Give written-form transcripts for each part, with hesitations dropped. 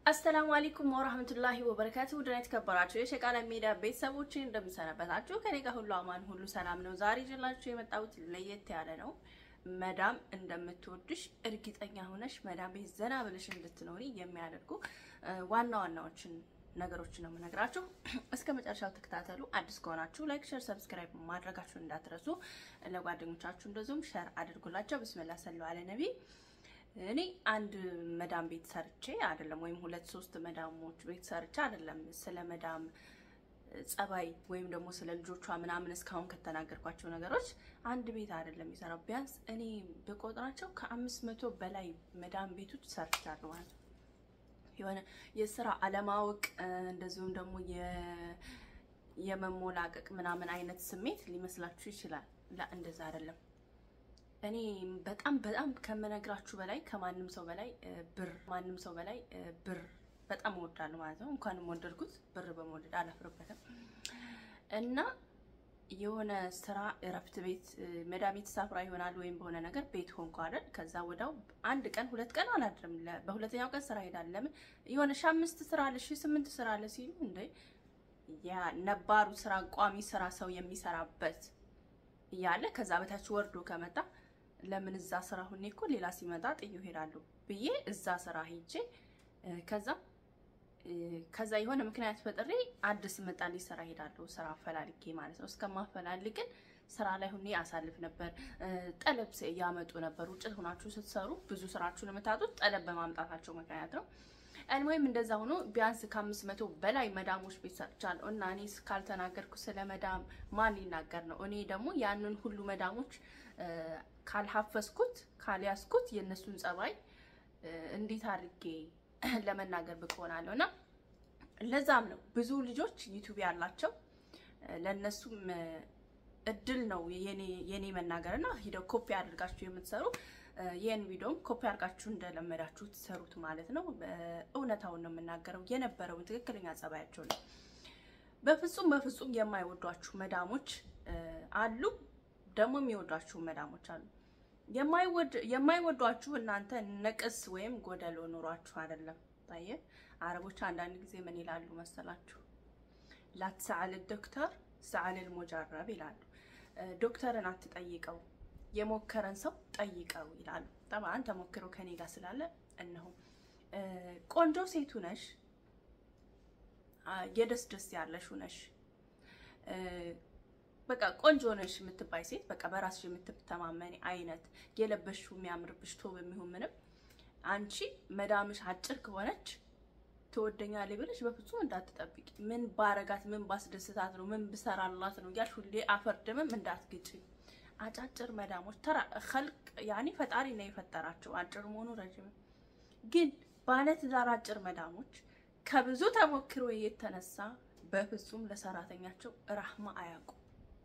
السلام عليكم ورحمة الله وبركاته። ውድና የተከበራችሁ የሸቃላ ሚዲያ ቤተሰቦች እንደምሰነበታችሁ፣ ከኔ ጋር ሁሉ አማን ሁሉ ሰላም ነው። ዛሬ ይዤላችሁ የመጣሁት ለየት ያለ ነው። መዳም እንደምትወድሽ እርግጠኛ ሆነሽ መዳም ቤት ዘና ብለሽ እንድትኖሪ የሚያደርጉ ዋና ዋናዎችን ነገሮችን ነው የምነግራችሁ። እስከ መጨረሻው ተከታተሉ። አዲስ ከሆናችሁ like፣ share፣ subscribe ማድረጋችሁን እንዳትረሱ። ለጓደኞቻችሁ እንደዚሁም share አድርጉላቸው። بسم الله صلوا على النبي። እኔ አንድ መዳም ቤት ሰርቼ አይደለም ወይም ሁለት ሶስት መዳሞች ቤት ሰርቼ አይደለም ስለ መዳም ጸባይ ወይም ደግሞ ስለ ልጆቿ ምናምን እስካሁን ከተናገርኳቸው ነገሮች አንድ ቤት አይደለም የሰራው። ቢያንስ እኔ ብቆጥራቸው ከ500 በላይ መዳም ቤቶች ሰርቻለሁ ማለት ነው። የሆነ የስራ አለማወቅ እንደዚሁም ደግሞ የመሞላቀቅ ምናምን አይነት ስሜት ሊመስላችሁ ይችላል። لا እንደዛ አይደለም። እኔ በጣም በጣም ከምነግራችሁ በላይ ከማንም ሰው በላይ ብር ማንም ሰው በላይ ብር በጣም እወዳለሁ ማለት ነው። እንኳንም ወደድኩት፣ ብር በመውደድ አላፍርበትም። እና የሆነ ስራ እረፍት ቤት መዳሜ ተሳፍራ ይሆናል ወይም በሆነ ነገር ቤት ሆንኩ አይደል? ከዛ ወዲያው አንድ ቀን ሁለት ቀን አላድርም። በሁለተኛው ቀን ስራ ሄዳለሁ። ለምን የሆነ 5 ስራ አለ 8 ስራ አለ ሲሉ እንዴ ያ ነባሩ ስራ ቋሚ ስራ ሰው የሚሰራበት እያለ ከዛ በታች ወርዶ ከመጣ ለምን እዛ ስራ ሁኔ እኮ ሌላ ሲመጣ ጥዬው እሄዳለሁ ብዬ እዛ ስራ ሄጄ ከዛ የሆነ ምክንያት ፈጥሬ አዲስ መጣልኝ ስራ ሄዳለሁ። ስራ አፈላልጌ ማለት ነው። እስከማፈላልግ ግን ስራ ላይ ሁኔ አሳልፍ ነበር። ጠለብ ያመጡ ነበር። ውጭ ሆናችሁ ስትሰሩ ብዙ ስራችሁን የምታጡት ጠለብ በማምጣታቸው ምክንያት ነው። ወይም እንደዛ ሆኖ ቢያንስ ከ500 በላይ መዳሞች ቤት ሰርቻለሁ። እና እኔ ካልተናገርኩ ስለ መዳም ማን ይናገር ነው? እኔ ደግሞ ያንን ሁሉ መዳሞች ካልሐፈዝኩት ካልያዝኩት የእነሱን ጸባይ እንዴት አድርጌ ለመናገር ብቅ ሆናለሁ? እና ለዛም ነው ብዙ ልጆች ዩቲዩብ ያላቸው ለነሱም እድል ነው የኔ መናገርና ሂደው ኮፒ አድርጋችሁ የምትሰሩ ይህን ቪዲዮም ኮፒ አድርጋችሁ እንደለመዳችሁ ትሰሩት ማለት ነው። እውነታውን ነው የምናገረው፣ የነበረውን ትክክለኛ ጸባያቸው ነው። በፍጹም በፍጹም የማይወዷችሁ መዳሞች አሉ፣ ደግሞ የሚወዷችሁ መዳሞች አሉ። የማይወዷችሁ እናንተ نقص ወይም ጎደሎ ኑሯችሁ አይደለም። ታየ አረቦች አንዳንድ ጊዜ ምን ይላሉ መሰላችሁ? لا تسأل الدكتور اسأل المجرب ይላሉ። ዶክተርን አትጠይቀው የሞከረን ሰው ጠይቀው ይላሉ። طبعا ተሞክሮ ከኔ ጋር ስላለ እነሆ ቆንጆ ሴቱ ነሽ፣ የደስ ደስ ያለሽ ነሽ፣ በቃ ቆንጆ ነሽ የምትባይ ሴት፣ በቃ በራስሽ የምትተማመኒ አይነት የለበሽው የሚያምርብሽ ቶብ የሚሆን ምንም፣ አንቺ መዳምሽ አጭር ከሆነች ትወደኛለች ብለሽ በፍጹም እንዳትጠብቂ። ምን ባረጋት፣ ምን ባስደስታት ነው፣ ምን ብሰራላት ነው እያልሽ ሁሌ አፈር ድምም እንዳትግጪ። አጫጭር መዳሞች ተራ خلق يعني ፈጣሪ ነው የፈጠራቸው አጭር መሆኑ ረጅም። ግን ባለትዳር አጭር መዳሞች ከብዙ ተሞክሮ የተነሳ በፍጹም ለሰራተኛቸው رحمة አያውቁም።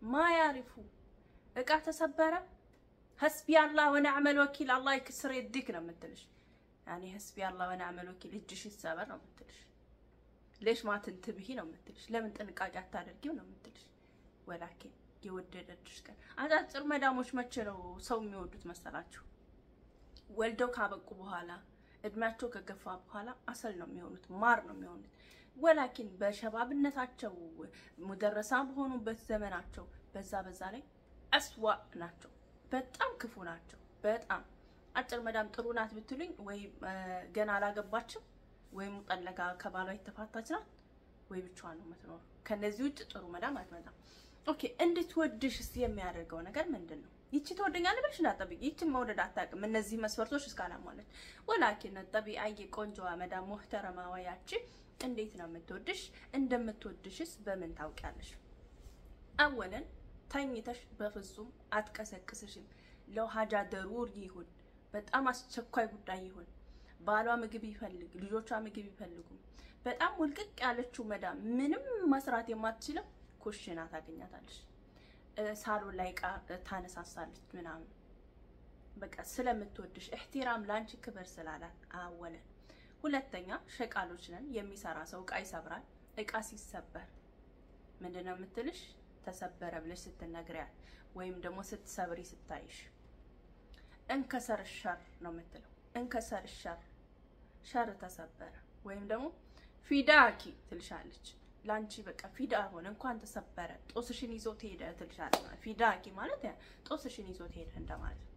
ما يعرفوا እቃ ተሰበረ حسبي الله ونعم الوكيل الله يكسر يديك ነው የምትልሽ። يعني حسبي الله ونعم الوكيل እጅሽ ይሰበር ነው የምትልሽ። ليش ما تنتبهي ነው የምትልሽ። ለምን ጥንቃቄ አታደርጊው ነው የምትልሽ። ولكن የወደደችሽ ቀን አጫጭር መዳሞች መቼ ነው ሰው የሚወዱት መሰላችሁ? ወልደው ካበቁ በኋላ እድሜያቸው ከገፋ በኋላ عسل ነው የሚሆኑት፣ ማር ነው የሚሆኑት። ولكن በሸባብነታቸው مدرسة በሆኑበት ዘመናቸው በዛ በዛ ላይ أسوأ ናቸው፣ በጣም ክፉ ናቸው። በጣም አጭር መዳም ጥሩ ናት ብትሉኝ ወይ ገና አላገባችም ወይ مطلقة ከባሏ የተፋታች ናት ወይ ብቻዋን ነው የምትኖረው። ከነዚህ ውጭ ጥሩ መዳም አትመጣም። okay እንድትወድሽስ የሚያደርገው ነገር ምንድን ነው? ይቺ ትወደኛለህ ብለሽ እንዳትጠብቂ። ይቺን መውደድ አታውቅም እነዚህ መስፈርቶች እስካላሟለች። ولكن طبيعي ቆንጆዋ መዳም محترمة ወያቺ እንዴት ነው የምትወድሽ? እንደምትወድሽስ በምን ታውቂያለሽ? أولا ተኝተሽ በፍጹም አትቀሰቅስሽም። لو حاجة ضروري ይሁን በጣም አስቸኳይ ጉዳይ ይሁን ባሏ ምግብ ይፈልግ፣ ልጆቿ ምግብ ይፈልጉ፣ በጣም ውልቅቅ ያለችው መዳም ምንም መስራት የማትችለው ኩሽና ታገኛታለሽ። ሳሎን ላይ እቃ ታነሳሳለች ምናምን በቃ ስለምትወድሽ احترام ላንቺ ክብር ስላላት أولا። ሁለተኛ ሸቃሎች ነን። የሚሰራ ሰው እቃ ይሰብራል። እቃ ሲሰበር ምንድነው የምትልሽ? ተሰበረ ብለሽ ስትነግሪያት ወይም ደግሞ ስትሰብሪ ስታይሽ انكسر الشر ነው የምትለው። انكسر الشر شر ተሰበረ። ወይም ደግሞ فداكِ ትልሻለች። ላንቺ በቃ ፊዳ ሆነ እንኳን ተሰበረ ጦስሽን ይዞ ትሄደ ትልሻለች። فداكِ ማለት ጦስሽን ይዞ ትሄደ እንደማለት ነው።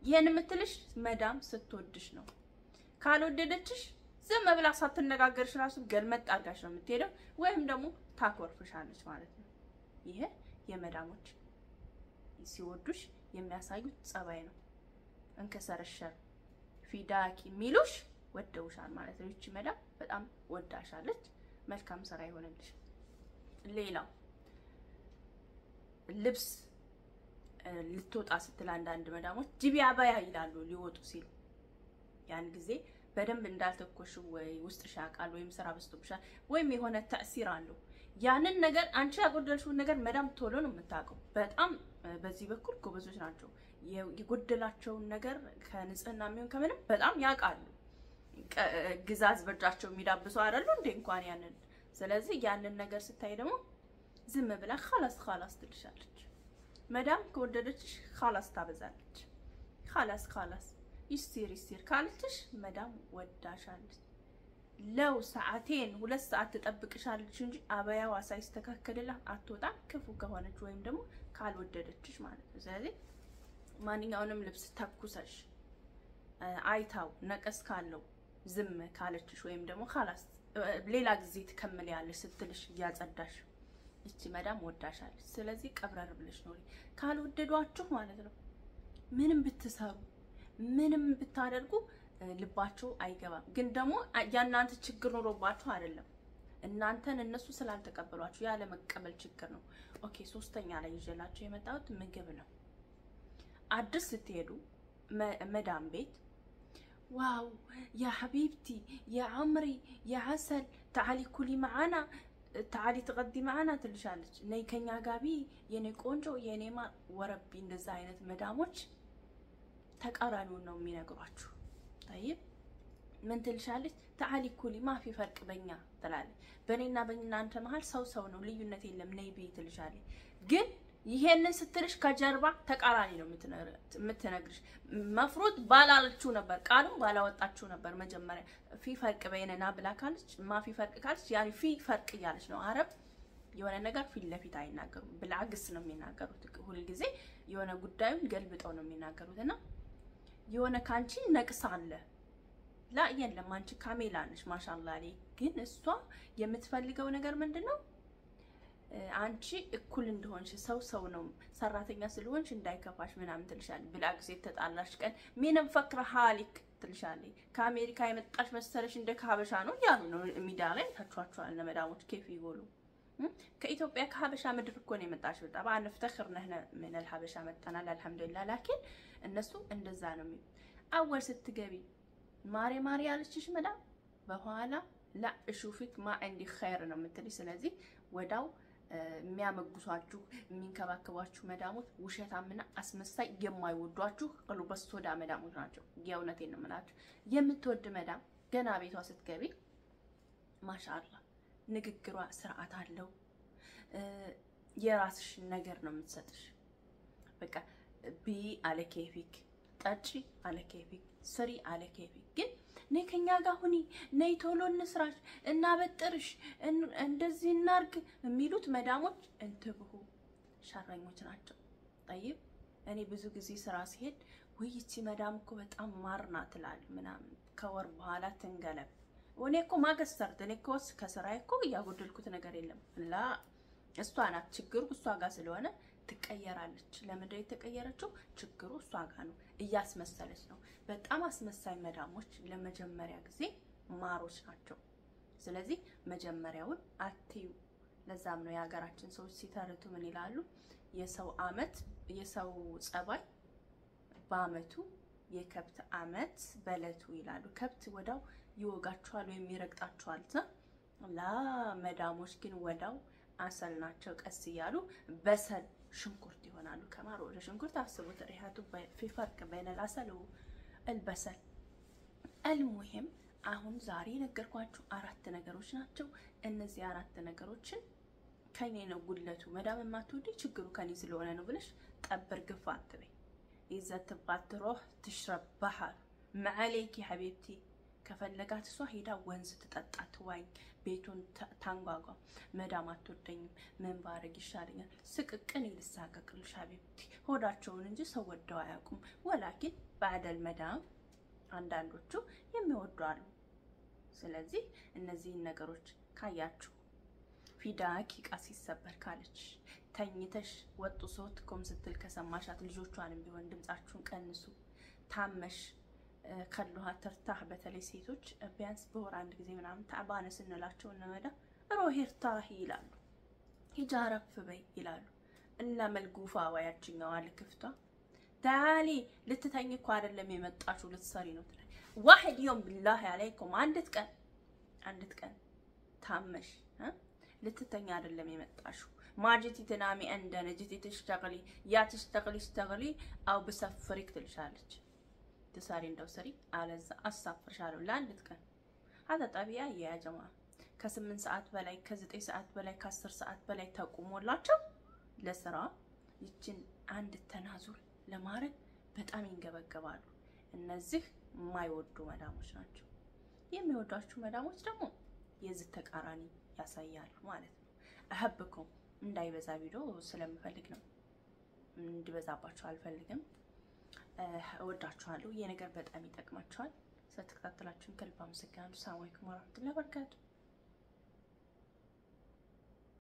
ይሄን የምትልሽ መዳም ስትወድሽ ነው። ካልወደደችሽ ዝም ብላ ሳትነጋገርሽ ራሱ ገልመጥ አድርጋሽ ነው የምትሄደው፣ ወይም ደግሞ ታኮርፍሻለች ማለት ነው። ይሄ የመዳሞች ሲወዱሽ የሚያሳዩት ጸባይ ነው። انكسر الشر فداكِ የሚሉሽ ወደውሻል ማለት ነው። ይቺ መዳም በጣም ወዳሻለች። መልካም ስራ ይሆንልሽ። ሌላው ልብስ ልትወጣ ስትል አንዳንድ መዳሞች جيبي عباية ይላሉ ሊወጡ ሲሉ። ያን ጊዜ በደንብ እንዳልተኮሽ ወይ ውስጥሽ ያውቃል ወይም ስራ በዝቶብሻል ወይም የሆነ تأثير አለው። ያንን ነገር አንቺ ያጎደልሽውን ነገር መዳም ቶሎ ነው የምታውቀው። በጣም በዚህ በኩል ጎበዞች ናቸው። የጎደላቸውን ነገር ከንጽህና የሚሆን ከምንም በጣም ያውቃሉ። ግዛዝ በእጃቸው የሚዳብሱ አይደሉ እንዴ እንኳን ያንን። ስለዚህ ያንን ነገር ስታይ ደግሞ ዝም ብላ خلاص خلاص ትልሻለች። መዳም ከወደደችሽ خلاص ታበዛለች። خلاص خلاص يصير يصير ካለችሽ መዳም ወዳሻለች። لو ساعتين 2 ሰዓት ትጠብቅሻለች እንጂ አበያዋ ሳይስተካከልላት አትወጣም፣ ክፉ ከሆነች ወይም ደግሞ ካልወደደችሽ ማለት ነው። ስለዚህ ማንኛውንም ልብስ ተኩሰሽ አይታው نقص ካለው ዝም ካለችሽ ወይም ደግሞ خلاص ሌላ ጊዜ ትከምልያለሽ ስትልሽ እያጸዳሽ እቺ መዳም ወዳሻለች። ስለዚህ ቀብረር ብለሽ ኖሪ። ካልወደዷችሁ ማለት ነው ምንም ብትሰሩ ምንም ብታደርጉ ልባቸው አይገባም። ግን ደግሞ ያናንተ ችግር ኖሮባችሁ አይደለም፣ እናንተን እነሱ ስላልተቀበሏችሁ ያለ መቀበል ችግር ነው። Okay፣ ሶስተኛ ላይ ይዤላችሁ የመጣሁት ምግብ ነው። አዲስ ስትሄዱ መዳም ቤት wow يا حبيبتي يا عمري يا عسل تعالي كلي معنا تعالي تغدي معنا ትልሻለች። ነይ ከኛ ጋቢ የኔ ቆንጆ የኔ ማር። وربي እንደዛ አይነት መዳሞች ተቃራኒውን ነው የሚነግሯችሁ። طيب ምን ትልሻለች? تعالي كلي ما في فرق በኛ ትላለች። በእኔና በእናንተ መሀል ሰው ሰው ነው ልዩነት የለም ነይ ብይ ትልሻለች። ግን ይሄንን ስትልሽ ከጀርባ ተቃራኒ ነው የምትነግርሽ። مفروض ባላለችው ነበር ቃሉን ባላወጣችው ነበር። መጀመሪያ في فرق بيننا ብላ ካለች ما في فرق ካለች يعني في فرق እያለች ነው። አረብ የሆነ ነገር ፊት ለፊት አይናገሩም፣ بالعكس ነው የሚናገሩት። ሁልጊዜ የሆነ ጉዳዩን ገልብጠው ነው የሚናገሩት። እና የሆነ ካንቺ نقص አለ لا የለም አንቺ كاملة ነሽ ما شاء الله። ግን እሷ የምትፈልገው ነገር ምንድን ነው? አንቺ እኩል እንደሆንሽ ሰው ሰው ነው ሰራተኛ ስለሆንሽ እንዳይከፋሽ ምናምን ትልሻለች። بالعكس የተጣላሽ ቀን مين مفكرة حالك ትልሻለች። ከአሜሪካ የመጣሽ መሰለሽ እንደ ከሀበሻ ነው እያሉ ነው ሚዲያ ላይ ታቿቸዋል። መዳሞች كيف يقولوا ከኢትዮጵያ ከሀበሻ ምድር እኮ ነው የመጣሽ። በጣም نفتخر نحن من الحبشة መጣናል الحمد لله። لكن እነሱ እንደዛ ነው የሚሉት። أول ስትገቢ ማሬ ማሬ ያለችሽ መዳም በኋላ لا أشوفك ما عندي خير ነው የምትልሽ። ስለዚህ ወዳው የሚያመጉሷችሁ የሚንከባከቧችሁ መዳሞች ውሸታምና አስመሳይ የማይወዷችሁ قلوب سودا መዳሞች ናቸው። የእውነቴን ነው የምላችሁ። የምትወድ መዳም ገና ቤቷ ስትገቢ ما شاء الله ንግግሯ ስርዓት አለው። የራስሽን ነገር ነው የምትሰጥሽ። በቃ ብይ على كيفك፣ ጠጪ على كيفك፣ ስሪ على كيفك። ግን ነይ ከኛ ጋር ሁኒ፣ ነይ ቶሎ እንስራሽ፣ እናበጥርሽ፣ እንደዚህ እናርግ የሚሉት መዳሞች انتبهوا ሸረኞች ናቸው። طيب እኔ ብዙ ጊዜ ስራ ሲሄድ ውይ ይቺ መዳም እኮ በጣም ማር ናት እላለሁ ምናምን። ከወር በኋላ ትንገለብ። እኔ እኮ ما قصرت እኔ እኮ ከስራዬ እኮ እያጎደልኩት ነገር የለም። لا እሷ ናት ችግሩ፣ እሷ ጋር ስለሆነ ትቀየራለች። ለምንድን ነው የተቀየረችው? ችግሩ እሷ ጋር ነው። እያስመሰለች ነው። በጣም አስመሳይ መዳሞች ለመጀመሪያ ጊዜ ማሮች ናቸው። ስለዚህ መጀመሪያውን አትዩ። ለዛም ነው የሀገራችን ሰዎች ሲተርቱ ምን ይላሉ? የሰው አመት የሰው ጸባይ በአመቱ የከብት አመት በእለቱ ይላሉ። ከብት ወዳው ይወጋችኋል ወይም ይረግጣችኋል። ላ መዳሞች ግን ወዳው عسل ናቸው። ቀስ እያሉ بصل ሽንኩርት ይሆናሉ። ከማር ወደ ሽንኩርት አስቡት። ريحته في فرق بين العسل البصل። المهم አሁን ዛሬ የነገርኳችሁ አራት ነገሮች ናቸው። እነዚህ አራት ነገሮችን ከኔ ነው ጉድለቱ፣ መዳም የማትወድ ችግሩ ከኔ ስለሆነ ነው ብለሽ ጠብር ግፋ አትበይ። إذا تبغى تروح تشرب بحر ما عليكي حبيبتي ከፈለጋት እሷ ሄዳ ወንዝ ትጠጣ፣ ትዋኝ፣ ቤቱን ታንጓጓ። መዳም አትወደኝም፣ ምን ባረግ ይሻለኛል? ስቅቅን ይልሳቀቅልሽ حبيبتي፣ ሆዳቸውን እንጂ ሰው ወደው አያውቁም። ولكن بعض المدام አንዳንዶቹ የሚወዱ አሉ። ስለዚህ እነዚህን ነገሮች ካያችሁ፣ ፊዳኪ እቃ ሲሰበር ካለች፣ ተኝተሽ وطوا صوتكم ስትል ከሰማሻት፣ ልጆቿንም ቢሆን ድምጻችሁን ቀንሱ። ታመሽ خلوها ترتاح። በተለይ ሴቶች ቢያንስ በወር አንድ ጊዜ ምናምን تعبانة ስንላቸው እነመዳ روحي ارتاحي ይላሉ። ሂጂ አረፍ በይ ይላሉ። እና ملقوفة ወያችኛዋ ልክፍቷ تعالي ልትተኝ እኮ አይደለም የመጣችሁ ልትሰሪ ነው ትላለች። واحد يوم بالله عليكم አንዲት ቀን ታመሽ ልትተኛ አይደለም የመጣችሁ። ما جيتي تنامي عندنا، جيتي تشتغلي، يا تشتغلي اشتغلي أو بسفرك ትልሻለች። ትሰሪ እንደው ስሪ፣ አለዛ አሳፍርሻለሁ ለአንዲት ቀን። هذا طبيعي يا جماعة። ከ8 ሰዓት በላይ፣ ከ9 ሰዓት በላይ፣ ከ10 ሰዓት በላይ ተቁሞላቸው ለስራ ይችን አንድ تنازل ለማድረግ በጣም ይንገበገባሉ። እነዚህ የማይወዱ መዳሞች ናቸው። የሚወዷችሁ መዳሞች ደግሞ የዚህ ተቃራኒ ያሳያሉ ማለት ነው። أحبكم። እንዳይበዛ ቪዲዮ ስለምፈልግ ነው። እንዲበዛባችሁ አልፈልግም። እወዳችኋለሁ። ይህ ነገር በጣም ይጠቅማችኋል። ስለተከታተላችሁን ከልብ አመሰግናለሁ። سلام عليكم ورحمة الله وبركاته።